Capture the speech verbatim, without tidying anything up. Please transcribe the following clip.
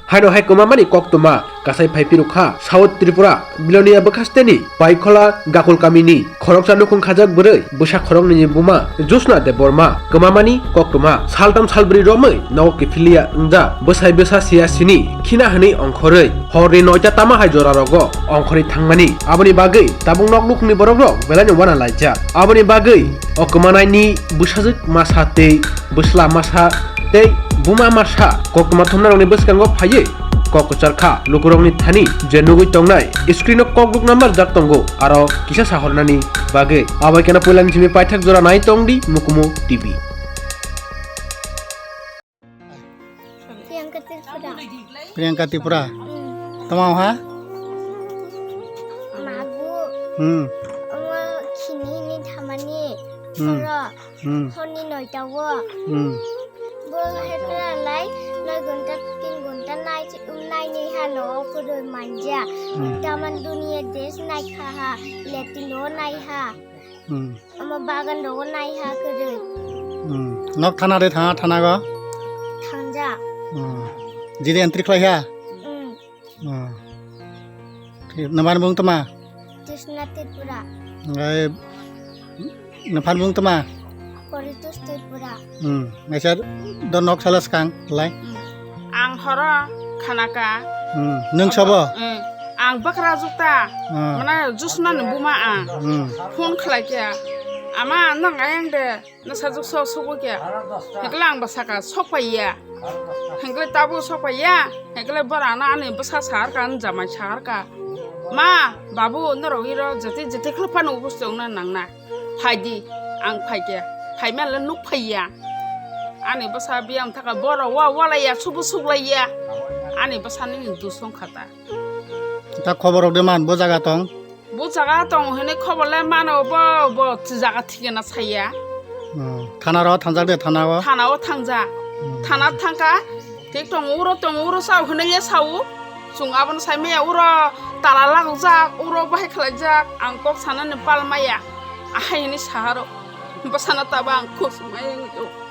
Haino hai kwmamani koktwma kasai phai phirukha South Tripura Bilonia bwkhasteni Paikhola Gakul kamini khoroksa nukhung khajak bwrwi bwsa khoroknwini buma Josna Debbarma kwmamani koktwma saltam salbrwi romwi nogo kiphilya wngjak bwsai bwsa siya sini khina hwnwi ongkhorwi horni noita tama hai jora rogo ongkhorwi thangmani. Aboni bagwi tabuk nok nukhungni borokrok belaino wana laijak. Aboni bagwi o kwmanaini bwsajwk masa tei bwsla masa tei buma masa koktwma thumnarokni bwskango phaiwi kok kwchar kha. Lukurokni thani je nugwi tongnai screen-o kok rwkna manjak tongo, aro kisa sahornani bagwi. Abai kheno puilani simi paithak jora nai tongdi Mukumu T V. Priyanka Tripura. Priyanka Tripura. Hmm. Tama ha? Magu. Hmm. Omo khini hini thamani. Hmm. Soro. Hmm. Honni noita o. Hmm. Bo hepra lai noi gonta tin gonta nai chi-, nai ni ha no o kwrwi manja. Hmm. Taman duniya desh nai kha ha, letino nai ha. Hmm. Omo bagan rogo nai ha kwrwi. Hmm. Nok thana de thana, thana go? Thangja. Hmm. Jide entry khlai ha? Hmm. Hmm. Thik, nwmani bung tama? Krishna Tripura. Ngai, nwphan bung tama? Koritus Tripura. Hmm. Ngaisa do nok sala skang lai? Hmm. Ang horo khanaka. Hmm. Nwng sabo? Hmm. Ang bakra jukta. Hmm. Mana Josna ni buma ang. Hmm. Phone khlai khe. Ama nwng ayang de. Nwsa juk so sugu khe. Hengkle ang bwsaka sok pai ya. Hengkle tabuk sok pai ya. Hengkle borano ani bwsa sahar ka, ani jamai sahar ka. Ma, babu, norok iro jeti jeti khlai phano ubus tongna nangna. Phai di, ang phai khe. Phai male nuk phai ya. Ani bwsa biyang thaka boro wa wala ya, subu suglai ya. Ani bwsa ni dusong khata. Ta khobor rok de man, bo jaga tong? Bo jaga tong hwnwi khobor le mano, bo, bo jaga thikana saya. Hmm. Thana ro thangjak de, thana o? Thana o thangjak. Hmm. Thana thangkha, thik tong uro, tong uro sao hwnwi le sao. Chwng abono sai maya uro tala lagokjak, uro bahai khlaijak, ang kok sanani pal maya. Ahai hwnwi saharo. Bwsano tabo ang khosmai wngwi tongo.